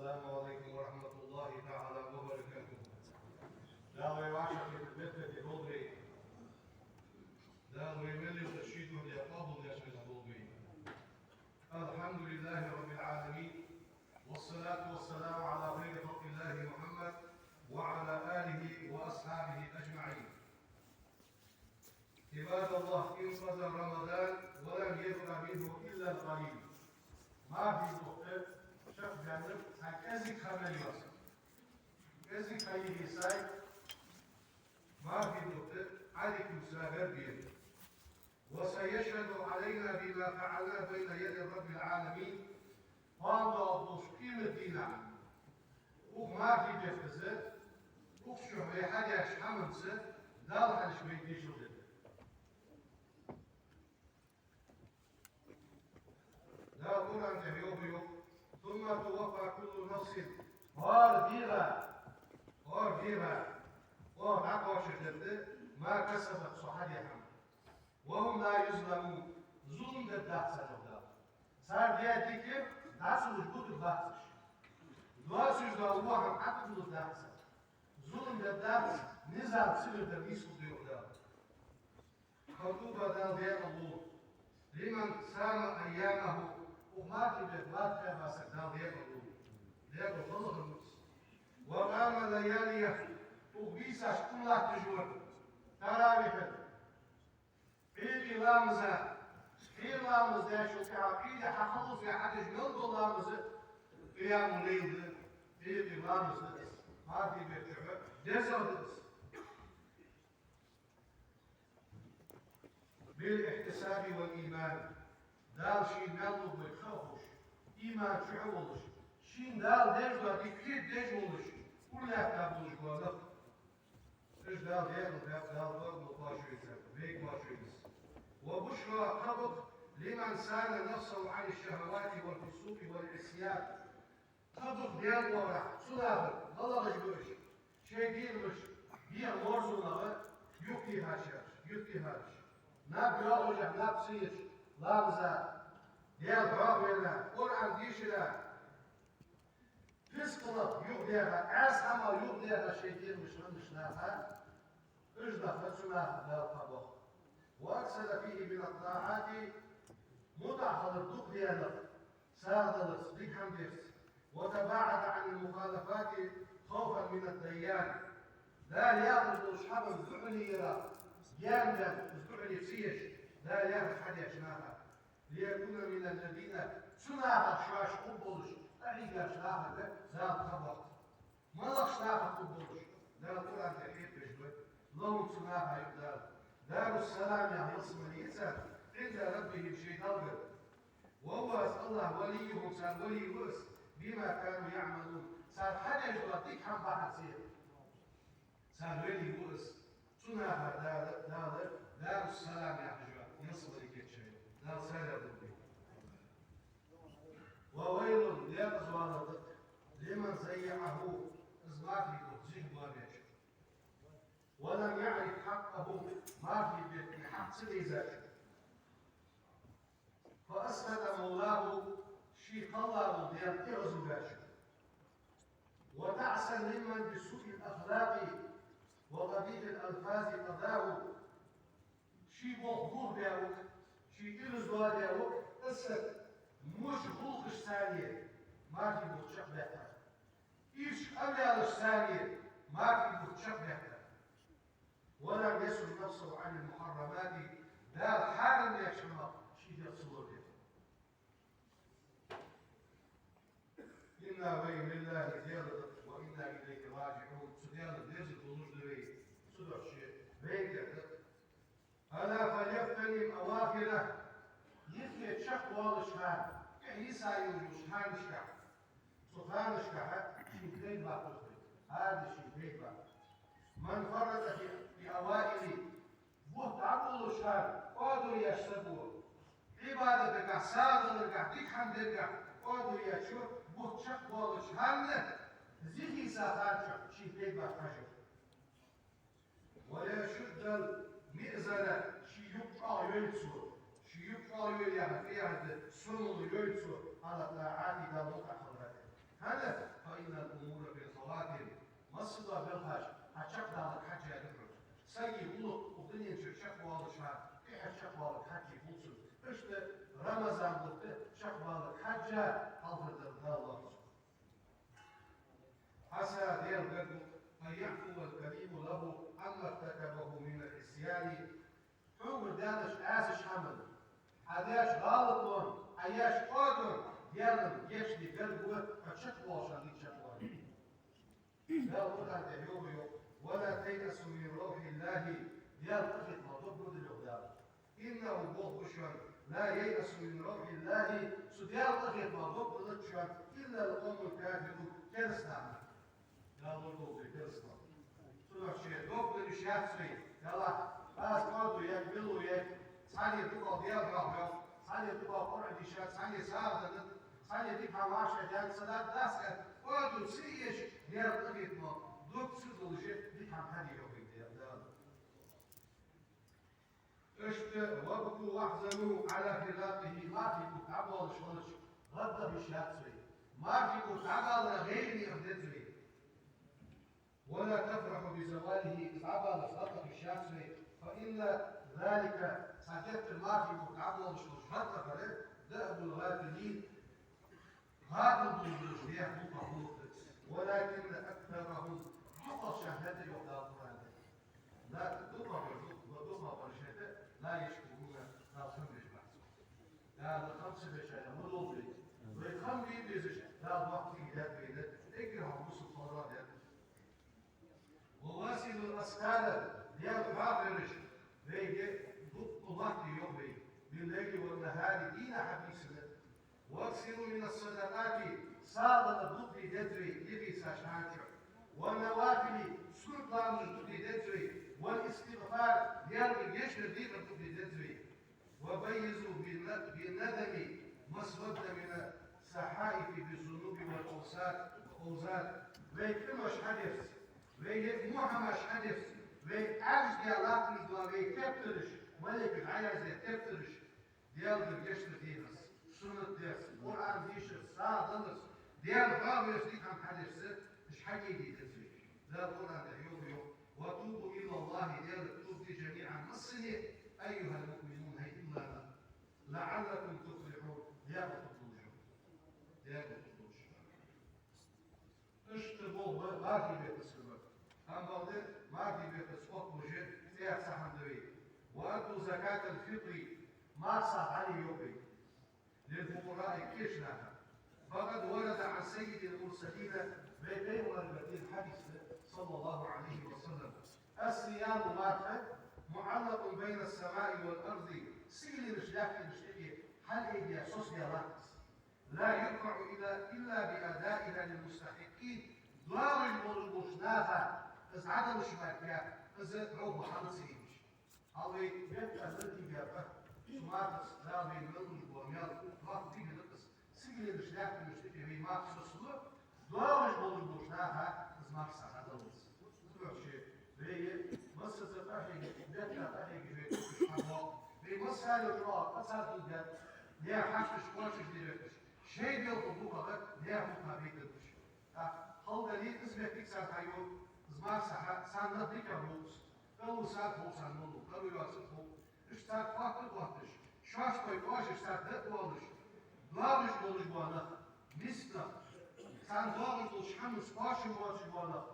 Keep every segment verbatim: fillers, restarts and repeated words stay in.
السلام عليكم ورحمة الله تعالى وبركاته. Дала вай вӀашагӀкхетар беркате долда вай. Дала вай мел йола ший духьа къоабалдеш долда вай. الحمد لله رب العالمين، والصلاة والسلام على خير خلق الله محمد وعلى آله وأصحابه أجمعين. عباد الله، انقضى رمضان ولم يبق منه إلا القليل. Мархий бутт чакх баьннаб, цхьа кӀезига ха мел йоацаш. КӀезига ха йийсай, мархий бутт Ӏадика юсагӀар бен. وسيشهد علينا بما فعلنا بين يدي رب العالمين. Кхоана доагӀаш долча къематдийнахьа укх мархий бетта, укх чу вай хьадеш хӀаманца Дала хьанаш вай дешал дергда. Дала Къуръан тӀа йоах, йоах: ثم توفى كل نفس, хӀара дегӀа, хӀара дегӀа, оаха дӀакхоачаш дергда, ما كسبت, цо хьадаь хӀама. وهم لا يظلمون, зулам дергдац царна, йоах Дала. Цар даь дика дӀа ца луш бутаргбац уж. Доацаш дола во хӀама хьатӀадулларгдац царна. Зулам дергдац, низам ца хилар нийсхургда, йоах Дала. فطوبى, Дала декъала лулда, لمن صام أيامه, укх мархий бетта марха кхаьба сага Дала декъала лулда. Декъала хилда хьона. وقام لياليه, укх бийсаш кӀал латташ вар, таравихьа, Ӏуйре ламаза, Ӏуйре ламаз деш, цу тӀехьа Ӏуйре хьахаллалца хьадеш мел дола ламаз, къиямул-лайл да, Ӏуйре ламаз да из, мархий бетта чухь дезагӀа да из. بالاحتساب والإيمان. Дала шийна мел лургбар ха а ховш, иман чу а волаш, шийна Дала деш дола дика хетадеш волаш, ура лаьтта болаш бола нах. Уж Дала декъала баьб, Дала декъала кхоачаш вайна, вай кхоачаш вайна. وبشرى, кхаъ ба-кх, لمن صان نفسه عن الشهوات والفسوق والعصيان. Кхаъ ба-кх Даьла оагӀорахьа цу нахага, малагӀаш ба уж, шоай дегӀамаш беха лоархӀамах юхатехачараш, юхатехараш. Наб йоагӀача, наб ца еш, ламаза, Даьла хьоахавара, Къуръан дешара, фискъалах юхадаьха, Ӏаьса хӀамах юхадаьха шоай дегӀамаш хиннача наха, уж нах ба цу нахага Дала кхаъ боаккх. وأكثر فيه من الطاعات, мутӀахьа хилар дукха даь нах, сагӀа даларца, дика хӀама дарца. وتباعد عن المخالفات خوفا من الديان. Дала яхар долча хӀаман духьале яр, гаьна баьнна, из духьале ца еш, Дала яхар хьадеш наха. ليكون من الذين, цу нахах шоаш хургболаш, къахьийгача нахага Дала кхаъ боаккх. МалагӀча нахах хургболаш, Дала Къуръан тӀа хьехабеш ба, لهم, цу наха, йоах Дала, دار السلام, ялсмале я царна, عند ربهم, шоай Даьлагара. وهو, из АллахӀ, وليهم, цар вали ва из, بما كانوا يعملون, цар хьадеш дола дика хӀама бахьанца. Цар вали ва из. Цу наха Дала, Дала دار السلام яхаш йоах, ялсмале кийчъяь. Дала царех долда вай. وويل, декъаза валар да-кх, لمن ضيعه, из мархий бутт зихьа боабеча. ولم يعرف حقه, мархий бетта хьакъ ца дийзача. فأسخط مولاه, ший кхелла вола Даьла тӀехьожаваьча. وتعسا لمن بسوء الأخلاق وقبيح الألفاظ قضاه. Ший болх бохабаь ва-кх, ший ираз доадаь ва-кх из саг, муш гӀулакхашца мархий бутт чакхбаьккхар. Ирча къамаьлашца мархий бутт чакхбаьккхар. ولم يصن نفسه عن المحرمات, Дала хьарам даьча хӀамах ший дегӀ ца лорадаь. إنا, вай, لله, Даьла да, وإنا إليه راجعون, цу Даьлага дерзаргдолаш да вай, цудухьа вай дерзаргда. ألا فليغتنم أواخره, юхе чакхвоалача хана, тӀехьа йиса йолча ханашка, цу ханашка шийна пайда баккхалба, хӀара шийна пайда баккха. من فرط في، في أوائله, бутт дӀакъовлача хана кӀоадо еш саг ва, Ӏибадатагахь, сагӀа даларгахь, дика хӀама даргахь кӀоадо еш ва, бутт чакхбоалача хана, зихьа йиса хана чу шийна пайда баккха хьажа. ولا يشد المئزر, ший юкъ чӀоагӀа йойла цо, ший юкъ чӀоагӀа йойла яхар, яхар да, сомал йойла цо, على الطاعات, Далла мутӀахьа хилара тӀа. ХӀана? هو الكريم له عما ارتكبه من العصيان. Хьогара даьннача Ӏаьсача хӀаман, хьа даьча гӀалатонна, хьа еш кӀоадонна Даьла гешт де гарга ва хьо чакхбоалаш хинна дика чакхбоалаш. Дала Къуръан тӀа йоах, йоах: «ولا تيأسوا من روح الله», Даьла къахетамах дог ма дилла, йоах Дала. «إنه», боху шоана, «لا ييأس من روح الله», цу Даьла къахетамах дог ма диллац шоана, «إلا القوم الكافرون», кераста нах. Дала лорадолда вай кераста нах. Цудухьа шоай дог дилла йиш яц вай, Далла, аз кӀоадо ек, мел ду ек, цхьанне дукха Даьла хьоахавеш, цхьанне дукха Къуръан дийша, цхьанне сагӀа дала, цхьанне дика хӀама вӀашагӀдаьнна, са дац, дац аьнна, кӀоадо ца еш, Даьла къахетамах дог ца диллаш, дика хӀама хьаде, йоах вайга Дала. Иштта: «وابكوا واحزنوا على فراقه», мархий бутт дӀабоалаш хилча, гӀаддах йиш яц вай. Мархий бутт дӀабалара гӀайгӀане деза вай. «ولا تفرحوا بزواله», из дӀабаларца гӀаддах йиш яц вай. «فإن ذلك», цхьа геттара мархий бутт дӀабоалаш хилча гӀаддахар, «دأب الغافلين», гӀафил болча наьха дукхагӀа хӀама да из. «ولكن أكثرهم», дукхагӀчарна хӀаьта, йоах Дала Къуръан тӀа. Ла, дукхагӀбараш, дукха, дукхагӀбараш хӀаьта, «لا يشكرون», Дала хам беш бац. Дала хам ца беш хӀама ма долда вай. Вай хам бе безаш, Дала доккха кулг даьд вайна, эггара хьалха бусалба хиларах даьд. «وواصلوا الأذكار», Даьла хьоахавеш, вайга дукха лоаттаде, йоах вай, «بالليل والنهار», дийнахьа а бийсанна. «وأكثروا من الصدقات», сагӀа дала дукха де деза вай, юхе цхьа шахьарчо. «والنوافل», суннат ламазаш дукха де деза вай. «والاستغفار», Даьлагара гешт дар декхар дукха де деза вай. «وبيضوا بالن-، بالندم ما اسود من الصحائف بالذنوب والأوزار، والأوزار». Вай къинош хьадерца, вай во хӀамаш хьадерца, вай Ӏаьржа даь латташ дола вай тептараш, малейкаша дӀаяздаь тептараш, Даьлагара гешт дар дехарца, суннат дехарца, Къуръан дийшарца, сагӀа даларца, Даьла хьоахавеш дика хӀама хьадерца, уж хьаде де деза вай. Дала Къуръан тӀа йоах, йоах: «وتوبوا إلى الله», Даьлагара тоба де, «جميعا», массане, «أيها المؤمنون», хӀай иман дилла нах, «لعلكم تفلحون», Даьла хургдолаш. Даьла хургдолаш. Иштта болх ба мархий бетта хӀама. Амма бакъда мархий бетта хӀама уже цӀех цхьа хӀама да вай. «وأدوا زكاة الفطر», марха сагӀа дӀале, йоах вай, «للفقراء», кхыча наха. «فقد ورد عن سيد المرسلين», вай Пайхамарагара денна хьадис да, صلى الله عليه وسلم: «الصيام», марха, «معلق بين السماء والأرض», сигаленаши лаьттанаши юкъе хьалъайдаь, сосдаь латт из. «لا يرفع إلا، إلا بأدائها للمستحقين». ДоагӀаш болаш болча наха из дӀадалаш мара, из дӀахо хьал ца ийдеш. Хьал вай бетта латийта баьб, цу мархаца Дала вайна мел луш бола маьл, доккха дика да из. Сигаленаши лаьттанаши юкъе вай марха сослу, доагӀаш болаш болча наха из марха сагӀа дӀадаллалца. Цудухьа вай массаза къахьега, бетта къахьега вай тӀакхувш хьабоагӀа. Вай массане а чӀоагӀа къа царна хилда, наьха хьашташ кхоачашде ветташ, шоай белхал дукхагӀа наьха дукха байтаргаш. ТӀаккха хала дале, из моттиг царна хьайода, из марха сагӀа, царна дикагӀа хул из. КӀалвисар хул царна, малув, кӀалвисар хул. Уж царга хоаттар а хоатташ, шоашта кхой кхоачаш царга дӀа а оалаш, доагӀаш болаш бола нах, миска нах, царна доагӀаш долча хӀаманца кхоачам боацаш бола нах,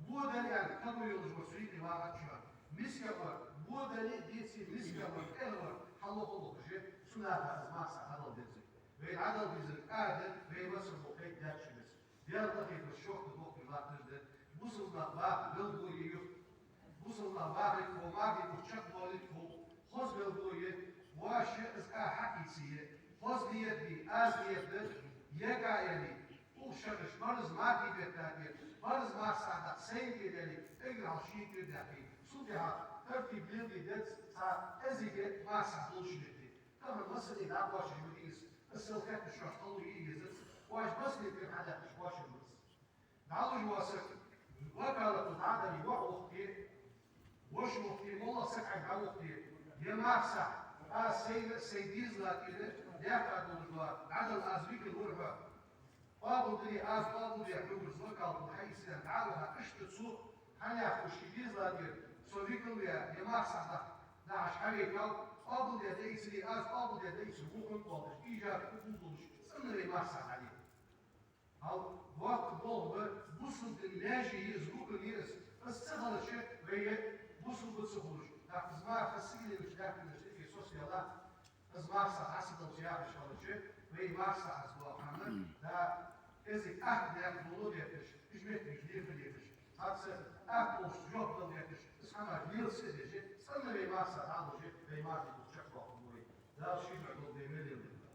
бо дале аьнна, кӀалвиса йолаш вар цу юкъе вагӀача, миска вар, бо дале а деций, миска вар, кӀегӀа вар, хьалоха а лохаш, цу наха из марха сагӀа дӀадала деза. Вай дӀадала дезар кӀада, вай массаза кхайкадаьча беса. Даьла къахетамца шортта бохкаш латташ да. Бусалба нах баха белгало я юха. Бусалба нах бахаргхо, мархий бутт чакхбоаларгхо, хоза белгало я, воаш из кӀа хьаийце, хоза ният де, аз ният дар, е кӀа аьле, укх шераш парз мархий бетта тӀа, парз марха сагӀа даккха сайна тӀера аьле, эггара хьалха шийна тӀера даьккхе, цул тӀехьагӀа тартиб леладе деза цхьа эзига марха сагӀа долча метте. Тахан массане дӀакхоачаш ма дий из, из сел хетта шоаш кӀалвиса езац, оаш массане тӀера хьадаьккхача кхоачам ба из. ДӀалуш вола саг, вакалат дӀадале, воӀ вахийте, воша вахийте, моллагӀа саг Ӏайха дӀавахийте, е марха сагӀа, аз сайна, сай дезала тӀера даьккха долаш дола, дӀадала аз викал вар хьо. Къоабалдале, аз къоабалдаь хьогара из вакалат хьаийца аьнна дӀа а ваха, иштта цо хьанехуш ший дезала тӀера со викал ваь, е марха сагӀа дахьаш хьавайта, къоабалдаь дӀаийцале, аз къоабалдаь дӀаийцар ва хьона оалаш, ийжар хӀу хул долаш, цӀена вай марха сагӀа дӀале. Хьал, воккха болх ба, бусалба дина маьже я из, рукн я из, Из ца хилча, вай бусалба ца хулаш, тӀаккха из марха сигаленаш лаьттанаш тӀехьа соцаделахь, из марха сахьат ца далча яхаш хилча, вай марха сахьат доахана, да, кӀезига атта декъа дола гӀерташ, уж моттигаш леха лехаш, цхьацца атта болаш жоп дала гӀерташ, из хӀамаш леладеш, цӀена вай марха сахьат хьалуш, вай мархий духьа чакхдоаккхаргба вай. Дала ший дуьхьа дола ден мел леладергда.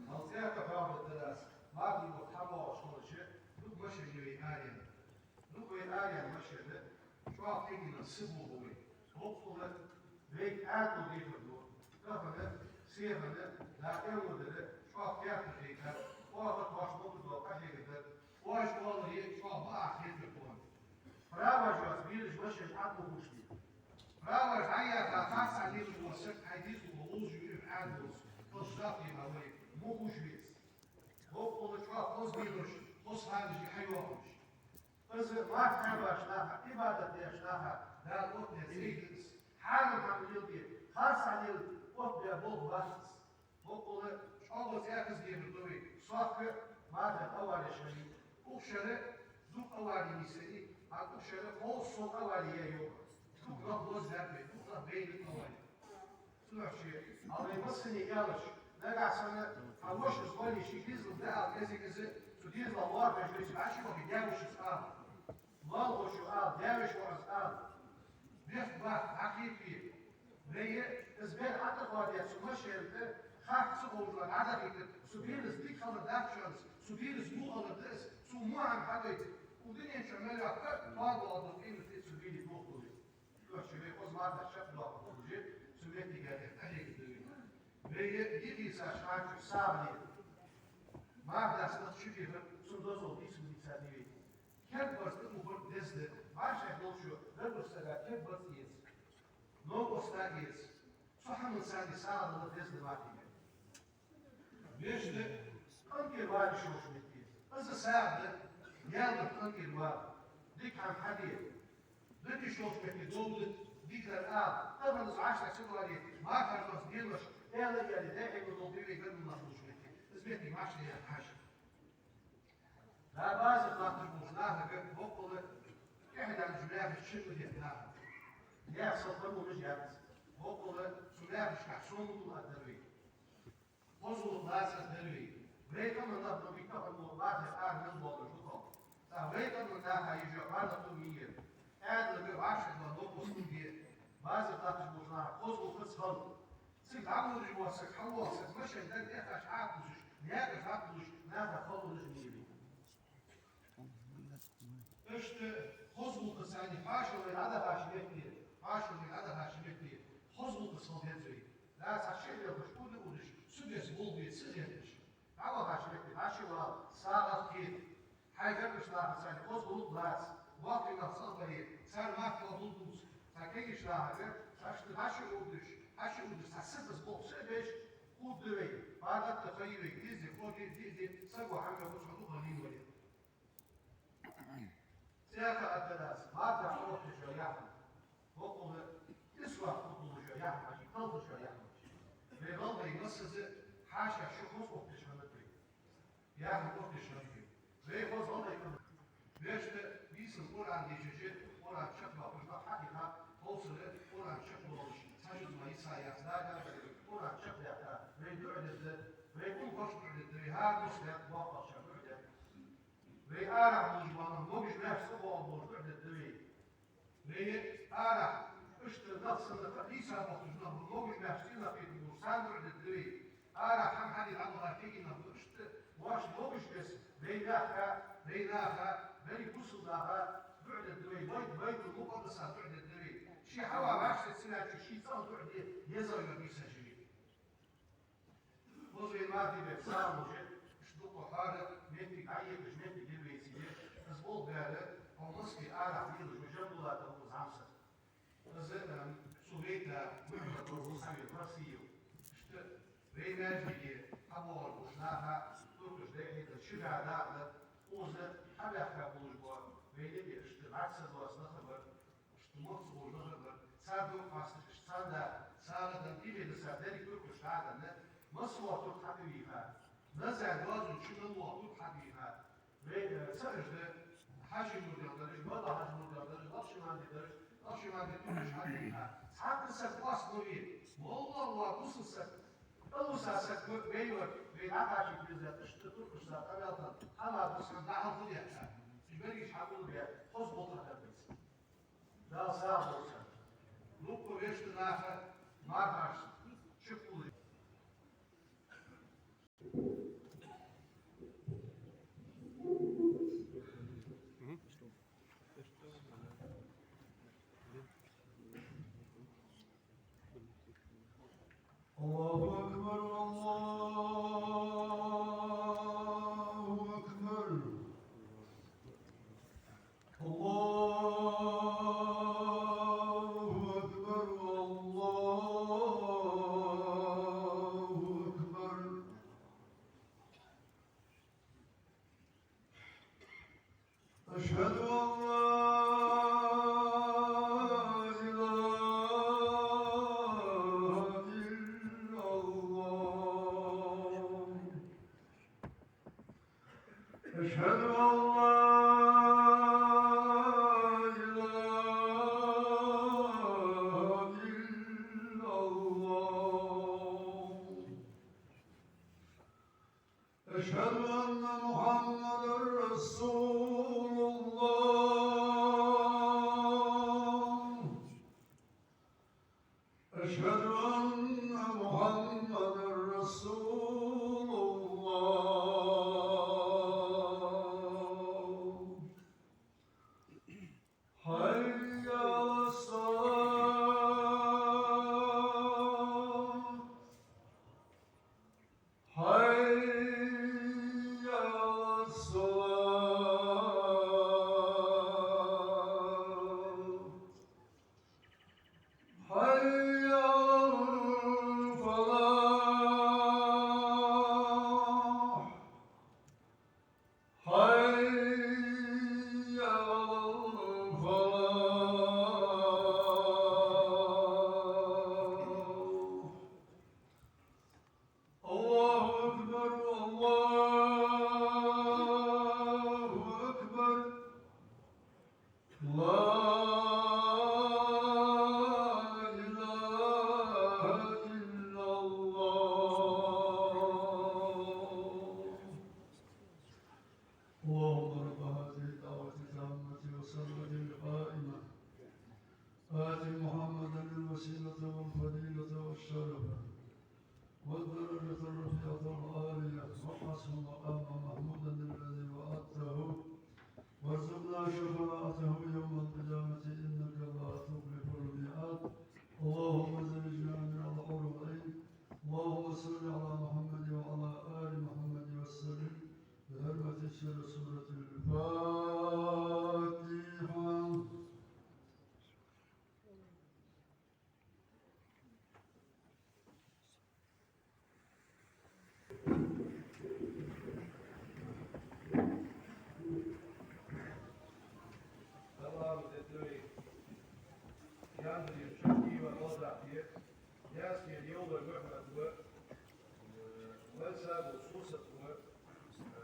Хьал цӀерка хьоахадаьд аз, мархий духьа хьабоагӀаш хилча, дукха машенаш я вай араяьнна. Дукха вай араяьнна машен, чӀоагӀа кегийна сиха болх ба вай. Боккъала вайга Ӏаьдало дехар ду. Кафана, сехана, дакъа ма дарра, чӀоагӀа кертера хетар, оаха тош мотор дола къахьегардар, оаш оаларе чӀоагӀа бакъахьа хетар тхона. Праваш йоаца бераш машенаш Ӏадбохаш бе. Праваш дӀаяха, харцахьа лелаш вола саг хьай дезалхо вовзаш вий Ӏаьдалца, кхалсаг дӀа а хьийна вай, мо гуш веза. Боккъала чӀоагӀа хоза лелаш, хоза ханаш я хьайоагӀаш. Из марха кхаьбача наха, Ӏибадат деча наха Дала оттадаь зӀамига да из. Хьарам хӀама леладе, харцахьа лела оттабаь болх бац из. Боккъала чӀоагӀа цӀаькха дехар ду вай. Сохка мархий авареш хиннай. Укх шера дукха авари нийсъеннай, хӀаьта укх шера кхо-сов авари яьй йоах. Дукха нах лозадаьд вай, дукха нах байнаб авари. Цудухьа, хьал вай массане а аьлча, нагахьа санна хьа воша из вале, ший дезалга дӀаала кӀезига из, цу дезала лоархӀаш вай, цига Ӏочувахе, даь-вешас ала. Лоалахошка ала, даь-вешийна ала. Бехк баккха, дӀакхетаве. Вай из бер Ӏа тӀа хоадеш, цу машен тӀа хатта ца ховш дӀадахийтар, цу бераца дика хилар дац шоана из, цу бераца во хилар да из, цо во хӀама хьадойтар. Укх дунен чу мел йоккха тоабалла дола къематди цу берий дохадолаш. Цудухьа вай хоза мархаш чакхдоаккхаргболаш, цу моттигашка къахьегаргда вай. Вай дийхар сагӀа чу сагӀа ле. Марха даьча наха чу дехар, цун дозал дийца ма дийцадий вай. Керда барзкъа тӀабухар деза да, вӀашагӀ долча дагара сага керда барзкъа эца. Новкъост эца. Цу хӀаман санна сагӀа лелар деза да мархийга. Вешта, къинтӀера вала йиш йолча метте, из сагӀа да, яллар къинтӀера вала. Дика хӀама хьаде. Дика йиш йолча метте, довла, дикадар ала. Тахан из вӀаштӀехьа ца вале, мархаш доаца деношка, аьла а аьле, дехьа ма долда вай гаргара нах болча метте. Из моттиг вӀаштӀехьа хьажа. Да, базар латташ болча нахага, боккъала тӀехьа даьннача маьхача чу ма дехка наха. Наьха сел хӀама луш яц. Боккъала цу маьхашкахь сомадувла аргдар вай. Хоза гӀулакх лаца аргдар вай. Вай къаман нах ма бий тахан мо мархий ара мел боалаш дукхагӀа. ТӀаккха вай къаман наха ежа марха тӀа ма йий. Ӏаьдалга вӀашагӀ дола новкъост хургья. Базар латташ болча наха хоза гӀулакхаца хила. Цига дӀавоалаш вола саг, хьавоагӀа саг, машен тӀа тӀехаш Ӏокхувсаш, наькъаш Ӏокхувсаш, наха хала луш ма йий вай. Иштта хоза гӀулакхаца, хьаьшал вай дӀадахача метте, хьаьшал вай дӀадахача метте, хоза гӀулакхаца хила деза вай. Дац хьа шиъ лелхаш, уд а удаш, цу беса болх бе ца гӀерташ. ДӀавахача метте дӀачувала, сагӀа кхета. Хьай гаргарча нахаца хоза гӀулакх лаца, боккхий нах цӀагӀа баре, цар марха тоабалла дувца, цхьа кагийча нахага, цхьа иштта дӀачу а удаш, хьачу а удаш, цхьа сатас болх ца а беш, кхувргда вай, паргӀата ха я вайга, диъ ди, кхо ди, диъ ди, саго хӀама хоза хьадувгӀа лийна вале. ЦӀаькха а аргдар аз, мархий Ӏоотташ йола яхь, боккъала кӀиссоахаш хургдолаш йола яхь, талхаш йола яхь. Вай гӀалгӀай массаза хьаьша шу хоза отташ хиннад вай. Яхь отташ хиннад вай. Вай хоза гӀалгӀай къам. Вешта, бийсан Къуръан дешаш, Къуръан чакхдоахаш нах хьатӀехьа, ховсара Къуръан чакхдоалаш, цхьа жуз ма йиса яц, дага а Къуръан чакхдаьккха, вай дуӀа дергда, вай унахошка дуӀа дергда, вай хӀара мос даьккха боккхагӀчарга дуӀа дергда. Вай арахьа болаш бола нах, могаш-маьрша цӀабоагӀа болаш дуӀа дергда вай. Вай арахьа, иштта нах санна кхы а нийса боахкаш нах ба, могаш-маьрша цӀенах кхеташ болаш, царна дуӀа дергда вай. Арахьа хӀама хьаде дӀабаха кагий нах ба, иштта вайна могаш беса, вай наьха, вай наха, берригаш бусалба наха дуӀа дергда вай, Байт-, Байтул-Мукъаддаса дуӀа дергда вай. Ше хьаваь вӀаштӀехьа ца ваьннача, ший цӀагӀа дуӀа де, езагӀа йола нийсаш я вай. Хоза вай мархий бетта сагӀа луш, иштта дукха хьоара моттиг дӀаэккхаш, моттиг я вай цига, из болх баьр, хьо Москве арахьа лелаш ва Жамбулатов ва зӀамсаг. Из, эм, цу вайта Мухьаммад ва Хьавел Марсиев. Иштта вай маьждиге хьабоагӀаш болча наха, туркхаша дӀахьедар, ши бӀаь дакъа да, укхаза хьабаьхка болаш бола вай леладе, иштта бӀарг ца доаца нах а бар. Иштта мохк ца ховш нах а бар, цар дог кхоасташ, иштта царна да, царна дан, тӀехье да цар деррига туркхаш хьаданна, массавола турк хьатӀавийха, Назар доазув чу мел вола турк хьатӀавийха, вай, э, ца ажда, хьажий мурдех дараш, Валла хьажа мурдаш дараш, лакшманди дараш, лакшманди туьллаш хьадийха. Цхьаккха саг къоасталу ве. Валла, ва кусал саг. Алуса саг ве, вай вар, вай дӀакхача пирза, иштта туркхаш са къамаьл хьан, хӀама бусхан дӀахьалху яхка. Уж берригаш хьакъул бе, хоза болх хьадарбац. Дала сагӀа долда царна. Лукъо вешта наха мархаш чукхули. الله أكبر، الله أكبر. الله أكبر، الله أكبر. أشهد أن لا إله إلا الله. أشهد أن لا إله إلا الله. أشهد أن محمدا رسول الله. أشهد أن محمدا رسول الله. حي على الصلاة. حي على الصلاة. حي على الفلاح. حي على الفلاح. الله أكبر، الله أكبر. لا إله إلا الله. اللهم رب هذه الدعوة التامة والصلاة القائمة، آت محمدا الوسيلة والفضيلة والشرف والدرجة الرفيعة العالية، وابعثه مقاما محمودا الذي وعدته، وارزقنا شفاعته يوم القيامة إنك لا تخلف الميعاد. اللهم زوجنا من الحور العين. اللهم صل على محمد وعلى آل محمد وسلم بحرمة سر سورة الفاتحة. Салам де дой. Яндри чакива озахе. Яске Йовлой Мухьмад ва, э, Мансабов Сусат ва,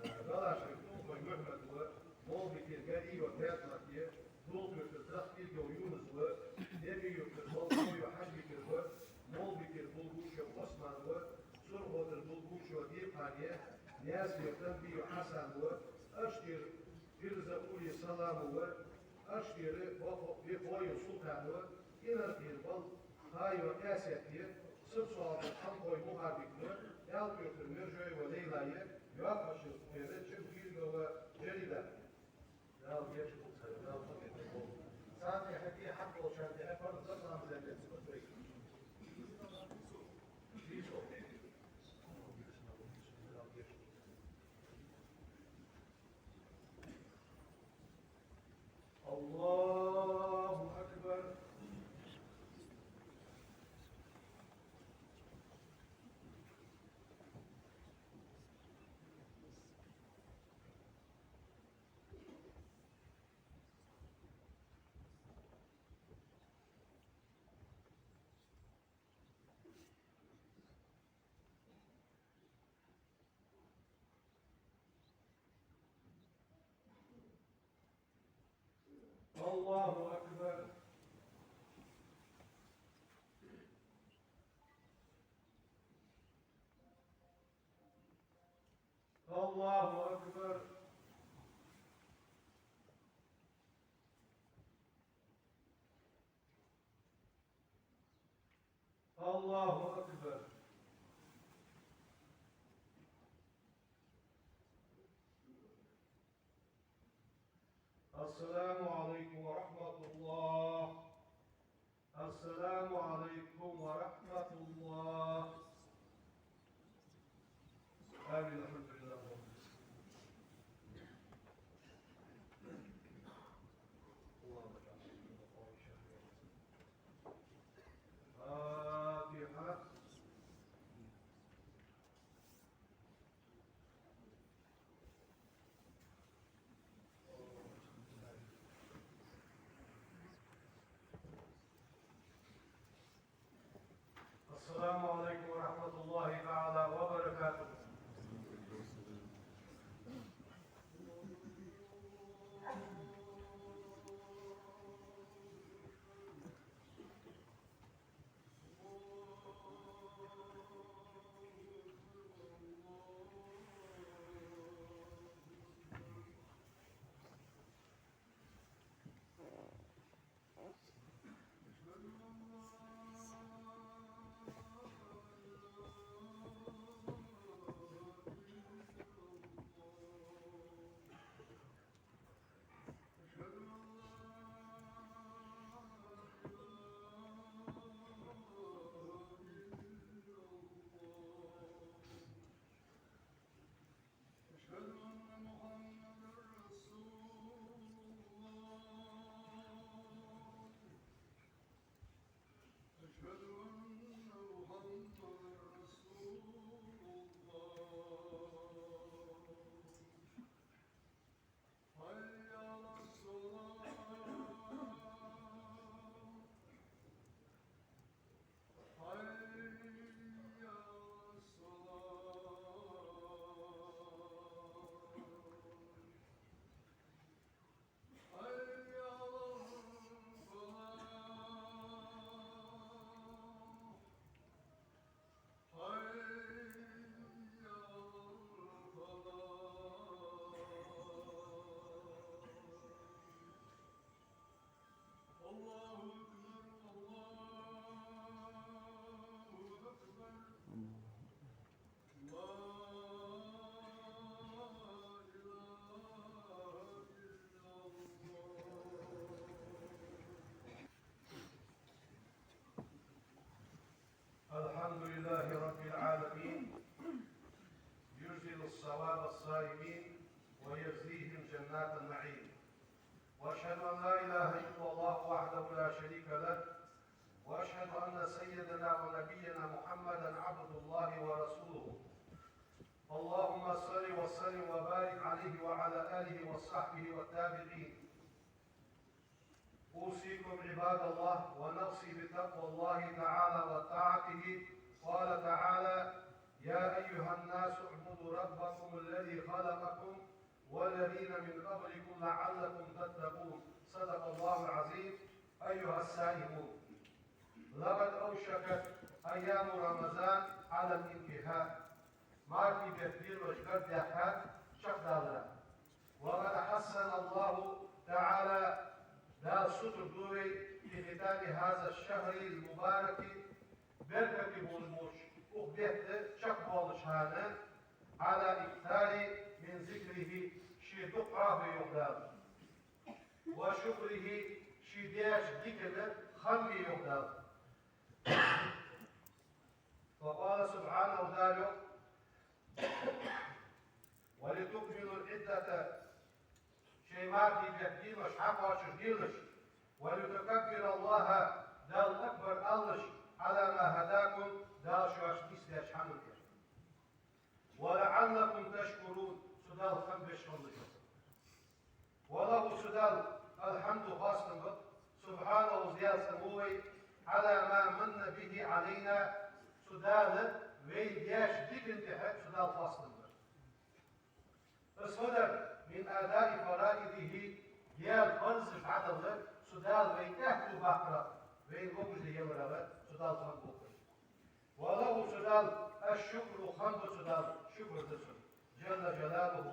э, Галашев Тулхой Мухьмад ва, Молбикер Гариева Пятмат я, Дулхуьртара Трахкиргов Юнус ва, Демиюртара Балхоев Хьажбикар ва, Молбикера Булгучев Ӏусман ва, Сурхотара Булгучева Дипхьан я, Наьсарера Тамбиев Хьасан ва, Аштера Пирза Ули Салам ва, Аштера Бехо-, Бехоев Султан ва, Инаркхера Балхаева Къаьсет я, Сарсоалтара Хьамхой Мухарбик ва, Ялкъоьртара Мержоева Лейла я, Йоккхача Пхьера Чампиргова Джалида. Дала геча хул царна, Дала къахетам болба. Царна хьаде хьакъ болчарна тӀа парз закъан зердеца ма тойла. Дийсо. الله أكبر. الله أكبر. الله أكبر. الله أكبر. السلام عليكم ورحمة الله. السلام عليكم ورحمة الله. آمين. الحمد لله. اللهم اجعلنا من القائلين. الفاتحة. السلام عليكم ورحمة الله تعالى وبركاته. أشهد أن محمدا رسول الله. أشهد أن محمدا رسول الله. حي على الصلاة. حي على الصلاة. حي على الفلاح. حي على الفلاح. الله أكبر، الله أكبر. لا إله إلا الله. الحمد لله رب العالمين، يرسل الثواب الصائمين ويجزيهم جنات النعيم. وأشهد أن لا إله إلا الله وحده لا شريك له، وأشهد أن سيدنا ونبينا محمدا عبد الله ورسوله. اللهم صل وسلم وبارك عليه وعلى آله وصحبه والتابعين. أوصيكم عباد الله ونفسي بتقوى الله تعالى وطاعته. قال تعالى: يا أيها الناس اعبدوا ربكم الذي خلقكم والذين من قبلكم لعلكم تتقون. صدق الله العظيم. أيها الصائمون، لقد أوشكت أيام رمضان على الانتهاء. Мархий бетта дийнаш гаргадахьа чакхдалара. وقد أحسن الله تعالى، Дала сутара ду вай, بختام هذا الشهر المبارك، беркате болаш болча укх бетта чакхбоалача хана, على الإكثار من ذكره، Ший дукха хьоахаве, йоах Дала. وشكره، Ший деча дикана хам бе, йоах Дала. وقال سبحانه، Дала йоах: ولتكملوا العدة، шоай мархий бетта дийнаш хьакхоачаш делаш, ولتكبروا الله، Далла акбар алалаш, على ما هداكم، Дала шоаш нийсдеча хӀаман тӀа. ولعلكم تشكرون، цу Далла хам беш хилалаш. وله، цу Далла, الحمد، хоастам ба, سبحانه، Даьла цӀена ва вай, على ما من به علينا، цу Дала вайна деча дикана тӀа цу Далла хоастам ба. Из фу дар, من أداء فرائضه، Даьла парзаш дӀадала, Дала вай тӀехьа баккхарах, вай могаш де еларах цу Далла хам болба. وله, цу Далла, الشكر, хам ба цу Далла, шукр да цунна, جل جلاله,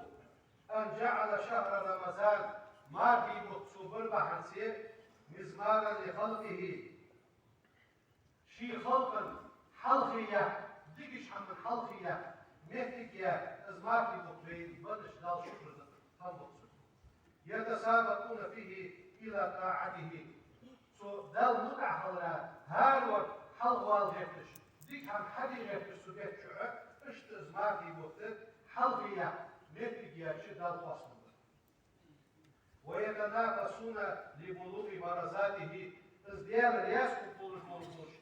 أن جعل شهر رمضان, мархий бутт цо бар бахьанца, مزمارا لخلقه, ший халкъа хьалхе яхь, дикача хӀаман хьалхе яхь моттиг я из мархий бутт вайна баьнна, Далла шукр да, хам ба цунна. يتسابقون فيه إلى طاعته. Цу Далла мутӀахьа хилара хӀара вар хьалхавала гӀерташ, дика хӀама хьаде гӀерташ цу бетта чухь, иштта из мархий бутт хьалхе яхь моттиг яьча Далла хоастам ба. ويتنافسون لبلوغ مرضاته. Из Даьла раьза хургболаш болаш болаш,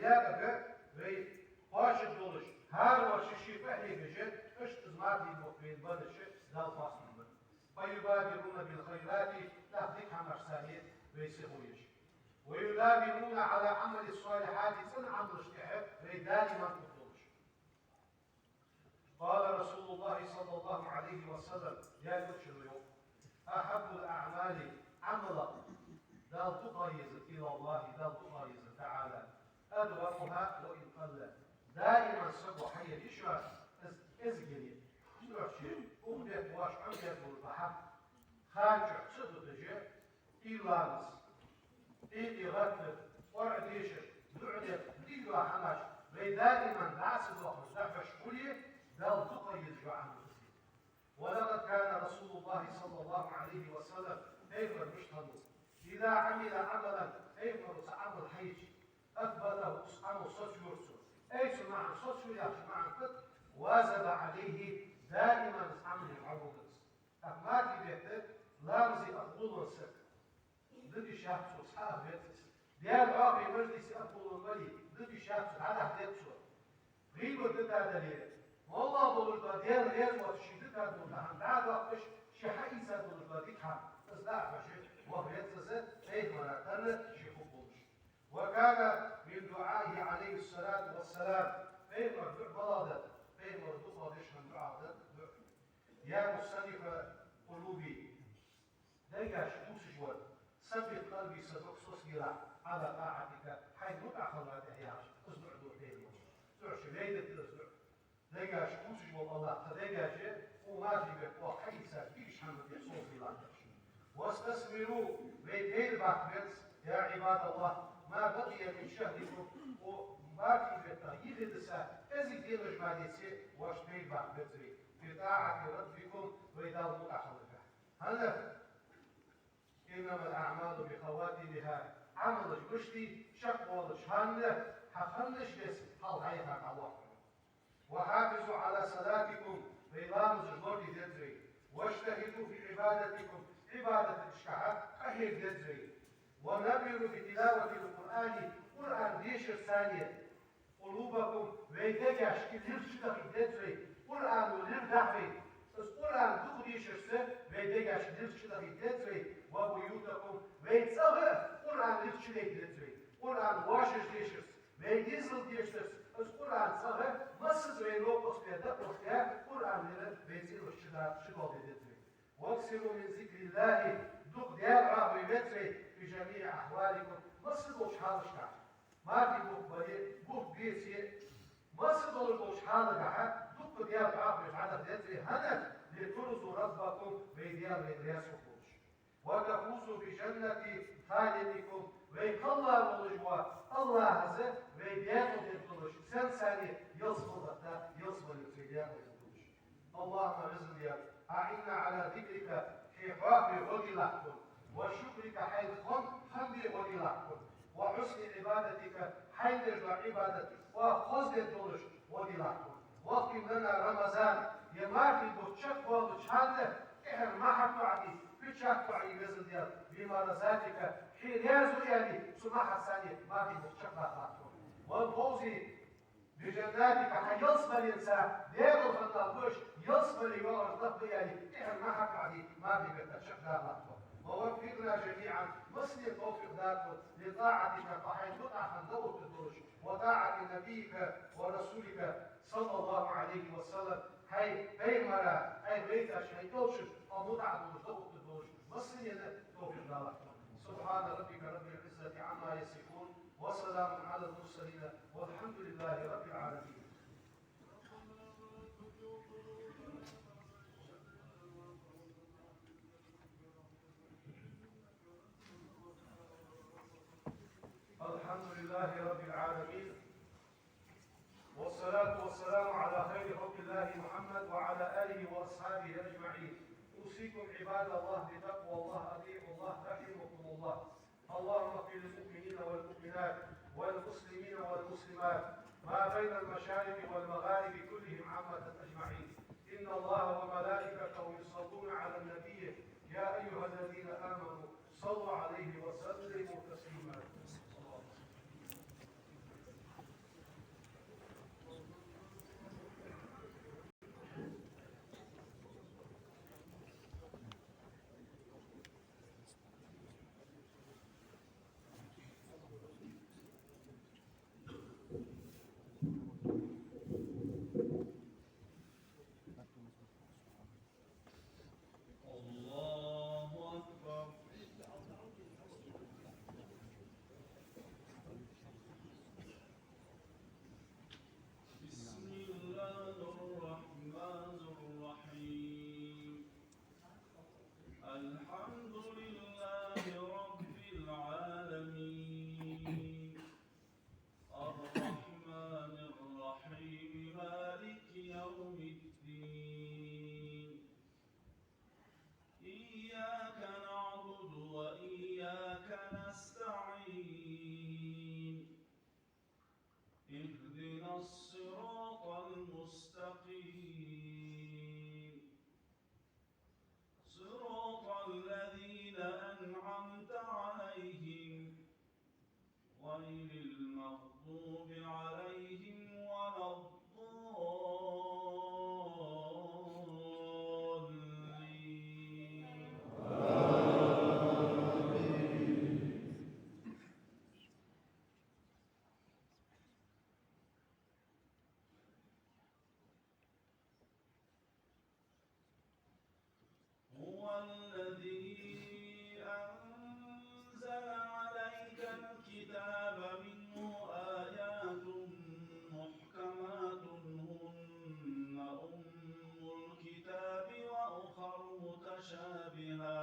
дегӀага вай кхоачаш долаш, хӀара вар ший-ший къахьегаш, иштта из мархий бутт вайна баьнна Далла хоастам ба. فيبادرون بالخيرات, тӀаккха дика хӀамаш санна вай сихо еш. ويداومون على عمل الصالحات, цӀена Ӏамалаш тӀехьа вай даим хургдолаш. قال رسول الله صلى الله عليه وسلم, Даьла Элчано йоах: أحب الأعمال, Ӏамалех Далла дукха еза, إلى الله, Далла дукха еза, تعالى, أدومها وإن قل. Даим саго хьаяр йиш йоацаш, из кӀезига яр. Цудухьа укх бетта воаш Ӏомадаь долаш дола хӀама, ханчохь ца дуташ, и ламаз, и, и гӀаттар, Къуръан дешар, дуӀа дар, дика дола хӀамаш, вай даим дӀа ца доахаш, дӀахьош хуле, Далла дукха езаш йола Ӏамал да из. ولقد كان رسول الله صلى الله عليه وسلم, пайхамар мишта хиннав, إذا عمل عملا, пайхамаро цхьа Ӏамал хьаеча, أثبته, из Ӏамал соцайора цо. Ай, цу маӀан соцайора яхача маӀан кхы да, واظب عليه, даим из Ӏамал деш хьавоагӀар из. ТӀаккха мархий бетта ламазе ах гӀолла саг, дӀадийшад цо, цхьа ах вецац. Даьла хьоахаве мажлисе ах гӀолла вале, дӀадийшад цо, дӀадахьа деза цо. ГӀийбат дӀадаларе, моллагӀа долаш дола, Даьла раьза воацаш ший дика дола хӀама дӀадоаккхаш, ший хьаийца долаш дола дика хӀама, из дӀа а хьош, ваха веза из, пайхамара тара ше хургболаш. وكان من دعائه عليه الصلاة والسلام, пайхамара дуӀа малагӀа да, пайхамара дукха деш хинна дуӀа да, дуӀа: يا مصرف القلوب, дегаш кхувсаш вар, ثبت قلبي, са духьа соцаделахь, على طاعتك, хьайна мутӀахьа хилара тӀа, яхаш, из дуӀа ду пайхамара. Цудухьа вайна деза из дуӀа. Дегаш кхувсаш вола АллахӀ, тха дегаш укх мархий бетта оаха хьаийца дикача хӀаман тӀа соцаделахь, яхаш. واستثمروا, вай пайда баккха беза, يا عباد الله, ما بقي من شهركم, укх мархий бетта йихи дисса кӀезига денаш ма деце, вай пайда баккха беза вай, في طاعة ربكم, вай Далла мутӀахьа хиларгахьа. ХӀана? إنما الأعمال بخواتيمها, Ӏамалаш мишта я, чакхбоалача хана, хьа хиннача деса хьалхаяха дӀалоаттар. وحافظوا على صلاتكم, вай ламазаш лораде деза вай. واجتهدوا في عبادتكم, Ӏибадаташка къахьега деза вай. ونبروا بتلاوة القرآن, Къуръан дешарца, قلوبكم, вай дегашка лираш чудахийта деза вай, Къуръано лира дахьа вай. Из Къуръан дукха дешарца вай дегашка лираш чудахийта деза вай. وبيوتكم, вай цӀагӀа Къуръан лираш чудайта деза вай. Къуръан вӀашагӀдешарца, вай дезал дешарца, из Къуръан цӀагӀа массаза вай новкъостал дӀакъоастабе, Къуръан лира вай цӀераш чуда-, чудоаладе деза вай. وأكثروا من ذكر الله, дукха Даьла хьоахаве веза вай, في جميع أحوالكم, массадолча хьалашка. Мархий бутт бале, бутт беце, массадолаш долча хьалагахьа дукха Даьла хьоахаве дӀадаха деза вай, хӀана? لترضوا ربكم, вай Даьла вайна раьза хургболаш. وتفوزوا بجنة خالقكم, вай кхелла волаш вола АллахӀа вай декъал дергдолаш, сенца, ялсмале тӀа, ялсмале тӀа вай декъал дергдолаш. اللهم, веза Даьла, أعنا على ذكرك, хьо хьоахаве гӀо делахь тхона, وشكرك, хьайна хам-, хам бе гӀо делахь тхона, وحسن عبادتك, хьайна деш дола Ӏибадат оаха хоза дергдолаш гӀо делахь тхона. واختم لنا رمضان, ер мархий бутт чакхбоалача хана тӀехьара мухӀар тоӀаде, печать тоӀае, веза Даьла, بمرضاتك, хьо раьза ва аьле, цу мухӀарца мархий бутт чакхдаккхалахь тхона. والفوز بجناتك, хьа ялсмаленца, декъала хинна ба уж, ялсмале йоагӀаш лакхбе аьле, тӀехьара мухӀар тоӀаде, мархий бетта чакхдаккхалахь тхо. ووفقنا جميعا, массанена тавфикъ далахь тхона, لطاعتك, тхо хьайна мутӀахьа хинна дӀаоттаргдолаш, وطاعة نبيك ورسولك صلى الله عليه وسلم, хьай пайхамара, хьай гӀайгӀаш, хьай элчанна тхо мутӀахьа долаш дӀаоттаргдолаш, массанена тавфикъ далахь тхона. سبحان ربك رب العزة عما يصفون، وسلام على المرسلين، والحمد لله رب العالمين. الحمد لله رب العالمين، والصلاة والسلام على خير خلق الله محمد وعلى آله وأصحابه أجمعين. أوصيكم عباد الله بتقوى الله، أطيعوا الله، رحمكم الله. اللهم اغفر للمؤمنين والمؤمنات والمسلمين والمسلمات ما بين المشارق والمغارب كلهم عامة أجمعين. إن الله وملائكته يصلون على النبي، يا أيها الذين آمنوا صلوا عليه وسلموا تسليما. الله أكبر. بسم الله الرحمن الرحيم. الحمد لله رب العالمين. الرحمن الرحيم. مالك يوم الدين. إياك نعبد وإياك نستعين. اهدنا الصراط المستقيم. صراط الذين أنعمت عليهم غير المغضوب عليهم ولا الضالين. هو الذي أنزل عليك الكتاب منه آيات محكمات هن أم الكتاب وأخر متشابهات.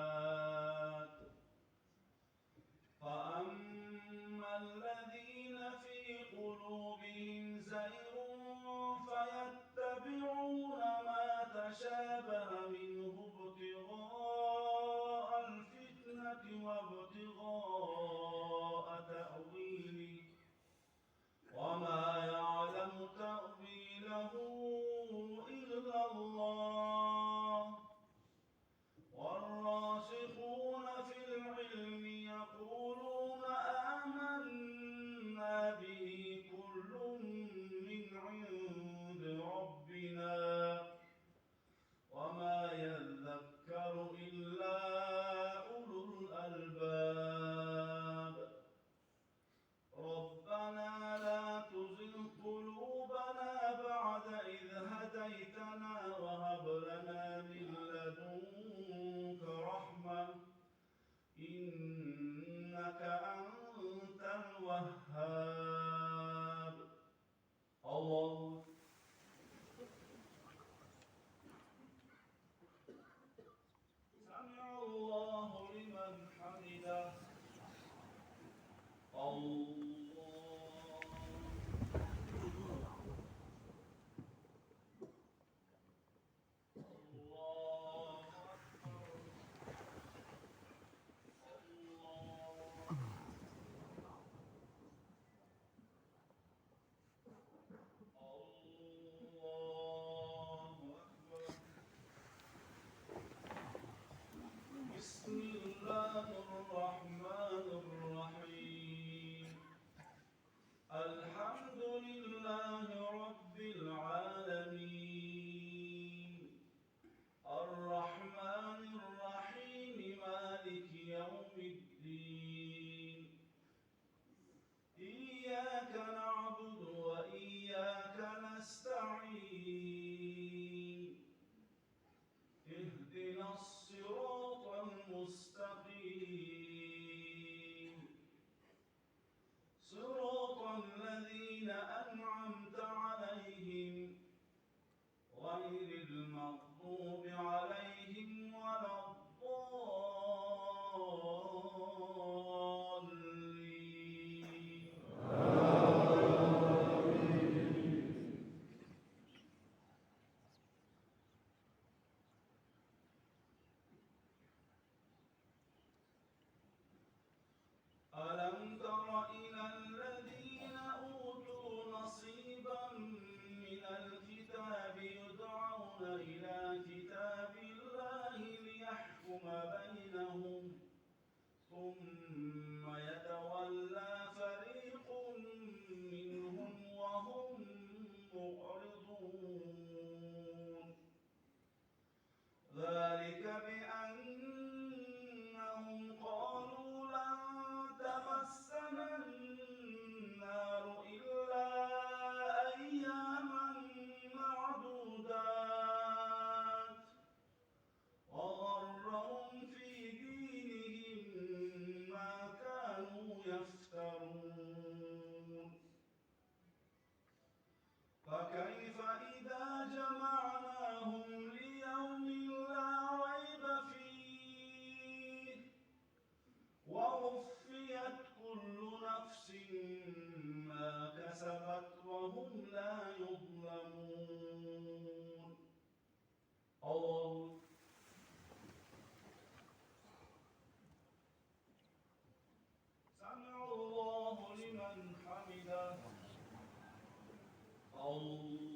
فأما الذين في قلوبهم زيغ فيتبعون ما تشابه منه ابتغاء الفتنة وابتغاء تأويله وما يعلم تأويله إلا الله. والراسخون في العلم يقولون آمنا به كل من عند ربنا وما يذكر إلا أولو الألباب. ربنا لا تزغ قلوبنا بعد إذ هديتنا وهب لنا من لدنك رحمة إنك أنت الوهاب. الله. سمع الله لمن حمده. الله. الله أكبر. الله. الله أكبر. بسم الله الرحمن الرحيم. كل نفس ما كسبت وهم لا يظلمون. الله. سمع الله لمن حمده. الله.